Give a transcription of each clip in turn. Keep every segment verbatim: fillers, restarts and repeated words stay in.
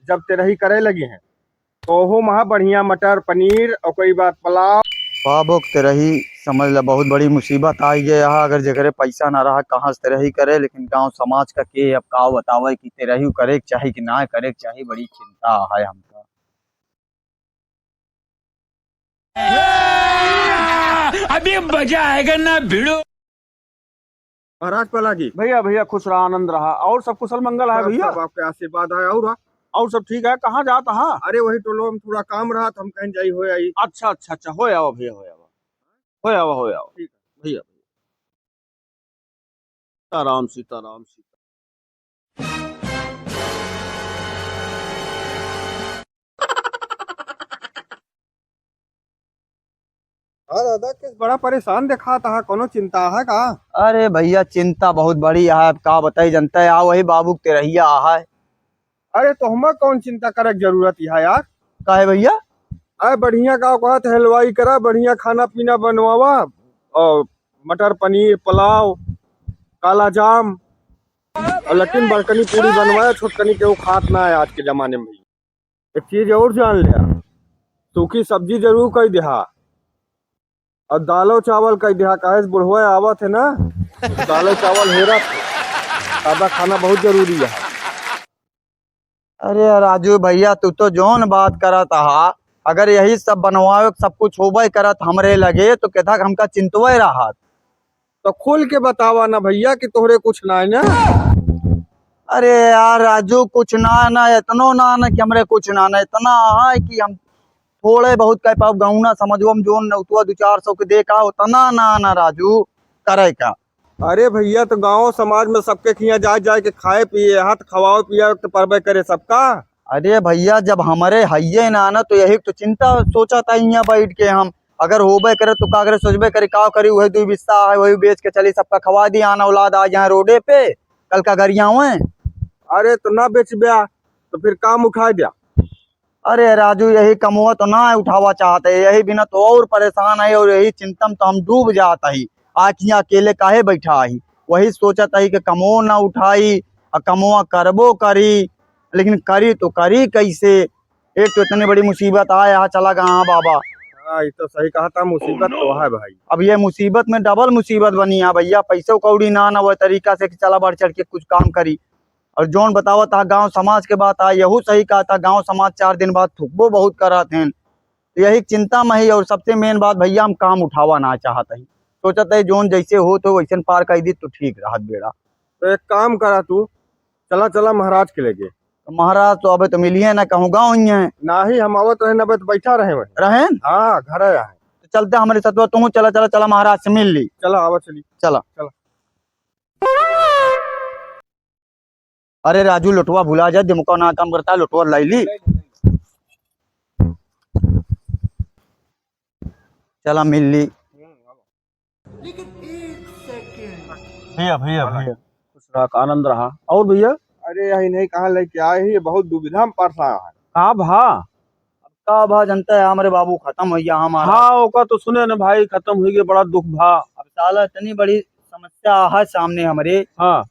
जब तेरही करे लगी हैं, तो ओहू महा बढ़िया मटर पनीर और कोई बात पुलाव। बाबू के तेरही समझ ला बहुत बड़ी मुसीबत आई गई है। अगर जेकरे पैसा ना रहा, कहाँ से तेरही करे? लेकिन गांव समाज का के अब का बतावे कि तेरही करे के चाही कि ना करे के चाही, बड़ी चिंता है हमका। अभी मजा आएगा ना भिड़ो। महाराज पलागी। भैया, भैया, खुश रहा, आनंद रहा। और सब कुशल मंगल है सब, भैया? सब आपके आशीर्वाद है। और, और सब ठीक है। कहाँ जात हा? अरे, वही टोलो में थोड़ा काम रहा, तो हम कहीं जाई हो आई। अच्छा, अच्छा, अच्छा, हो आवा भैया, हो आवा, हो आवा, हो आवा। ठीक है। भैया, सीताराम, सीताराम, सीताराम। हाँ दादा, किस बड़ा परेशान देखात हा, कोनो चिंता है का? अरे भैया, चिंता बहुत बड़ी है, अब का बताई, जनता है, आ वही बाबू के तेरहिया है। अरे, तो हमें कौन चिंता करे के जरूरत है यार? काहे भैया? अरे, बढ़िया का कहत, हलवाई करा, बढ़िया खाना पीना बनवावा, और मटर पनीर, पुलाव, काला जाम, और लेकिन बड़कनी पूरी बनवाया, छोटकनी के वो खात ना है आज के जमाने में भैया। एक चीज और जान लिया, सूखी सब्जी जरूर कई देहा, और दालो चावल कई देहा, काहे से बुढ़वा आवत है ना, तो दालो चावल हेरत है। सादा खाना बहुत जरूरी है। अरे राजू भैया, तू तो जौन बात करत हा, अगर यही सब बनवावे के सब कुछ होबे करत हमरे लगे, तो केथा हमका चिंतवे रहत। तो खुल के बतावा ना भैया कि तोहरे कुछ ना है ना। अरे यार राजू, कुछ ना, ना इतनो ना, ना कि हमरे कुछ ना, ना इतना है कि हम थोड़े बहुत कह पाओ, गाँव ना समझो, हम जोन नौतुआ दो चार सौ के दे का, उतना ना, ना राजू, करे का। अरे भैया, तो गाँव समाज में सबके खिया जाए, जाए के खाए पिए, हाथ खवाओ पिया तो परबे करे सबका। अरे भैया, जब हमरे हइये ना, ना, तो यही तो चिंता सोचत है यहाँ बैठ के हम। अगर होबे करे तो का करे, सोचबे करे, का करी, वही दुई बिस्सा है, वही बेच के चली, सबका खवा दी, आना औलाद आ जाए रोडे पे, कल का गरियावे। अरे तो ना बेचब्या, तो फिर काम उठा द्या। अरे राजू, यही कमवा तो ना उठावा चाहते, यही बिना तो और परेशान है और यही चिंता में तो हम डूब जात ही। आखियाँ अकेले काहे बैठा ही, वही सोचत ही कि कमवो ना उठाई, आ कमवा करबो करी, लेकिन करी तो करी कैसे? एक तो इतनी बड़ी मुसीबत आए, आ चला गया बाबा। हाँ, ये तो सही कहा था, मुसीबत तो है भाई। अब ये मुसीबत में डबल मुसीबत बनी है भैया, पैसो कौड़ी ना, ना वह तरीका से कि चला बढ़ चढ़ के कुछ काम करी। और जौन बतावत हा गाँव समाज के बात, आ यहू सही कहत हा, गाँव समाज चार दिन बाद थुकबो बहुत करत हैं। तो यही चिंता में ही, और सबसे मेन बात भैया, हम काम उठावा ना चाहत ही, सोचत ही जौन जैसे होत हो वैसन पार कर दी तो ठीक रहत बेड़ा। तो एक काम करा तू, चला चला महाराज के लगे। तो महाराज तो अबे तो मिलिए ना, कहूँ गाँव ही है। नाही, हम आवत रहे ना, अबे तो बैठा रहे वहीं। रहेन? हाँ, घर आया है। तो चलते हमरे सतवा, तू चला, चला, चला महाराज से मिल ली। चला, आवा चली। चला। चला। अरे राजू, लोटवा भुला जा, दिमको ना काम करता है, लोटवा लाई ली। चला मिल ली। भैया, भैया, भैया। खुश रहा, आनंद रहा। और भैया? अरे, यही नहीं कहाँ लेके आए ही, बहुत दुविधा में पड़ रहा है। का भा? अब का भा, जनता है, हमरे बाबू खत्म हो गया हमारा। हाँ, ओका तो सुने न भाई, खत्म हो गया, बड़ा दुख भा। अब साला इतनी बड़ी समस्या है सामने हमरे। हाँ।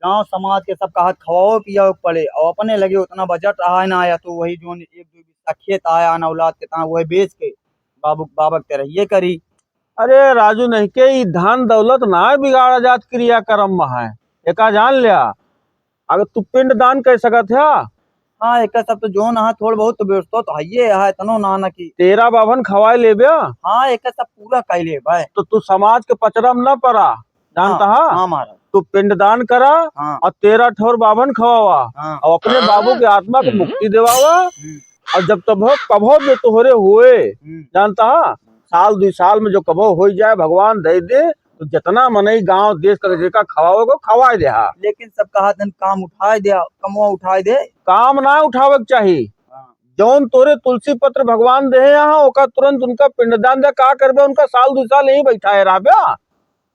गांव समाज के सब कहत खवाओ पियाओ के पड़े, और अपने लगे उतना बजट रहा है ना आया, तो वही जोन एक दो बिस्सा खेत आया ना औलाद के, ता वही बेच के बाबू, बाबा के तेरहिए करी। अरे राजू, नहीं के ई धन दौलत ना बिगाड़ा जात, क्रियाकर्म में है, एका जान लिया। अगर तू पिंड दान कर सकत है। हाँ, एका सब तो जोन है, थोड़ बहुत तो व्यवस्था तो हइये है, इतनो ना ना कि तेरा बाभन खवाए लेबे। हाँ, एका सब पूरा कर लेबे। तो तू समाज के पचरा में ना पड़ा, जानता हाँ, है? हाँ महाराज। तू पिंडदान करा हाँ। और तेरह ठौर बाभन खवावा हाँ। और अपने बाबू के आत्मा को हम्म। मुक्ति देवावा। हम्म। और जब तब कभो भी तोहरे होए, हम्म। जानता है, साल दुई साल में जो कभो हो जाए, भगवान दे दे, तो जितना मनई गांव देश का जेका खवावे को खवाए दे हा। लेकिन सब कहा दिन काम उठाए दे, कमवा उठाए दे। काम ना उठावे के चाही। हाँ। जौन तोरे तुलसी पत्र भगवान दे यहाँ, ओका तुरंत उनका पिंडदान दे, का करबे, उनका साल दुई साल यहीं बैठाए रहबे।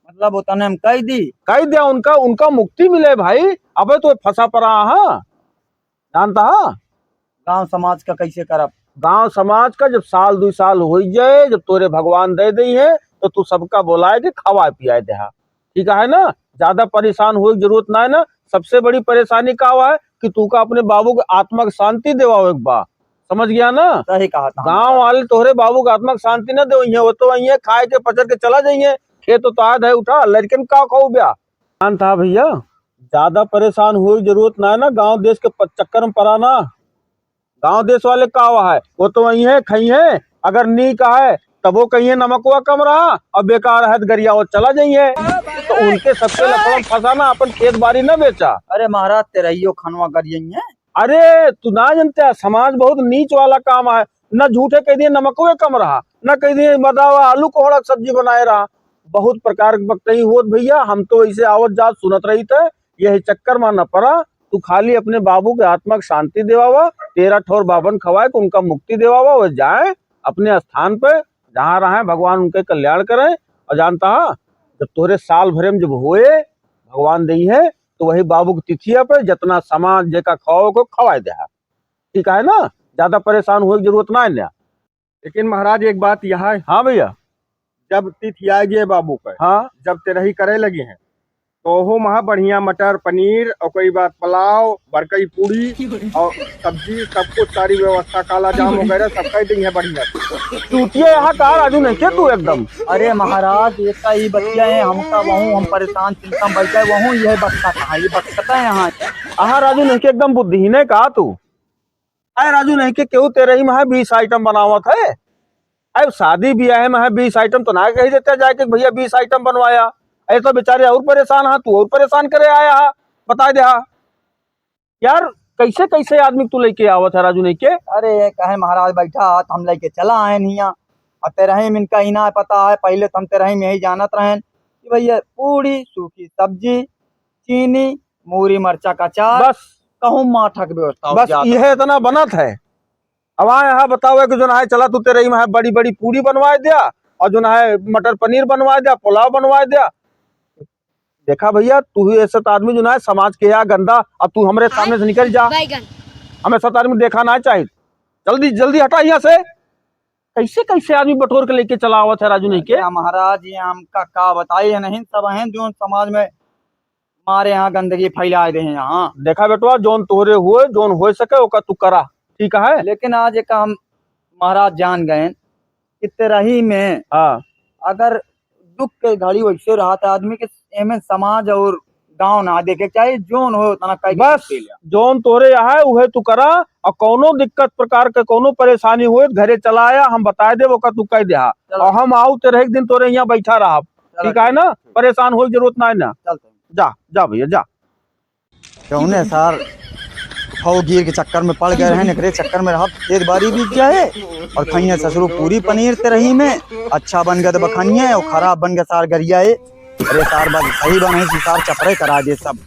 मतलब उतने हम कह दी। कह दिया उनका, उनका मुक्ति मिले भाई। अबे तो फंसा पड़ा है, जानता है? गांव समाज का कैसे करब? गांव समाज का जब साल दुई साल हो जाए, जब तोरे भगवान दे दे है, तो तू सबका बुलाए के खवाए पियाए दे हा। ठीक है ना? ज्यादा परेशान होए के जरूरत ना है ना। सबसे बड़ी परेशानी का हुआ है कि तू का अपने बाबू के आत्मा के शांति देवावे के बा, समझ गया ना? सही कहा था। गाँव वाले तोहरे बाबू के आत्मा के शांति ना देवइहें, वो तो वहीं है, खाए के पचर के चला जाइए, खेत तो आए धए उठा, लड़कन का खाऊ ब्या। शांत हा भैया, ज्यादा परेशान होए के जरूरत ना है ना, गाँव देश के प-, चक्कर में पड़ा ना। गाँव देश वाले का हुआ है, वो तो वहीं है, खइहें, अगर नीक है तबो कहिए नमकवा कम रहा, और बेकार है तो गरिया वो चला जाइए। तो उनके सबके लफड़ा में फंसा ना, अपन खेत बाड़ी ना बेचा। अरे महाराज, तेरहियो खनवा गरियइहें। अरे तू ना जानते, समाज बहुत नीच वाला काम है, न झूठे कह दिए नमकवे कम रहा, न कह दिए बताओ आलू कोहड़ा के सब्जी बनाए रहा। बहुत प्रकार के बकई होत भैया, हम तो ऐसे आवत जात सुनत रही थे, यही चक्कर में न पड़ा। तू खाली अपने बाबू के आत्मा के शांति देवावा, तेरह ठौर बाबन खवाए के उनका मुक्ति देवावा, वो जाए अपने स्थान पे, जहाँ रहे भगवान उनके कल्याण करें। और जानता है, जब तोहरे साल भरे में जब होए, भगवान दइहें, तो वही बाबू के तिथिया पे जितना सामान जेका खाओ को खवाए देहा, ठीक है ना? ज्यादा परेशान होए के जरूरत ना है ना। लेकिन महाराज, एक बात यह है, हाँ भैया। जब तिथि आ गए बाबू के, हाँ। जब तेरही करे लगी हैं, तो ओहो महा बढ़िया मटर पनीर और कोई बात पुलाव, बरकई पूड़ी और सब्जी, सब कुछ, सारी व्यवस्था, काला जाम वगैरह सब कर दी है बढ़िया। चूतिया यहाँ का राजू नहीं के तू एकदम। अरे महाराज, ये का ही बतिया है, हम का वहूँ, हम परेशान चिंता में बैठे वहूँ, ये बक्सा कहाँ, ये बक्सा है यहाँ। आहा राजू नहीं के एकदम बुद्धिहीन है का तू? अरे राजू नहीं के केहू तेरही में है बीस आइटम बनावत है। अब शादी ब्याह में है बीस आइटम तो ना कही देते जाके भैया बीस आइटम बनवाया। अरे तो बेचारे और परेशान हा, तू और परेशान करे आया हा, बता दे हा। यार कैसे कैसे आदमी तू लेके आवत है राजू नहीं के? अरे ये कहे महाराज बैठा हा, तो हम लेके चला आए हियाँ। और तेरही में इनका ही ना पता है, पहले तो हम तेरही में यही जानत रहेन कि भैया पूड़ी, सूखी सब्जी, चीनी, मूरी मरचा का अचार, बस। कहूँ माठा के व्यवस्था हो बस जात यह है। इतना बनत है। अब आए यहाँ बतावे कि जो ना है, चला तू तेरही में है बड़ी बड़ी पूड़ी बनवाए दिया और जो ना है मटर पनीर बनवाए दिया, पुलाव बनवाए दिया। देखा भैया, तू ही ऐसा आदमी जो ना है समाज के यहाँ गंदा, और तू हमरे सामने से निकल जा। बैगन। हमें ऐसा आदमी देखा ना चाहिए। जल्दी जल्दी हटा यहाँ से। कैसे कैसे आदमी बटोर के लेके चला आवत है राजू नहीं के? अरे महाराज, ये हमका का बताई है, नहीं सब हैं जो समाज में हमारे यहाँ गंदगी फैलाए दे हैं यहाँ। देखा बेटवा, जोन तोहरे हुए, जोन हो सके ओका तू करा, ठीक है? लेकिन आज एक हम महाराज जान गए कि तेरही में हाँ। अगर दुख के घड़ी वैसे रहत है आदमी के, एमे समाज और गाँव ना देखे के चाही, जोन हो उतना कह के बस, पी लिया। जोन तोरे यहाँ है उहे तू करा, और कौनो दिक्कत प्रकार के कौनो परेशानी होए तो घरे चला आया, हम बताए देब ओका तू कह देहा। चलो। और हम आऊ तेरही के दिन तोरे यहाँ बैठा रहब, चलो, ठीक है ना? ठीक। परेशान होए के जरूरत ना है ना। चलते हैं। जा, जा भैया जा। कौने सार खाओ गिर के चक्कर में पड़ गए हैं, एकरे चक्कर में रहब, खेत बाड़ी बीत जाए और खइया ससुरो पूरी पनीर तेरही में, अच्छा बन गए तो बखनिया और खराब बन गए सार गरिया। अरे सार बात सही बन है, सार चपरे करा दे सब।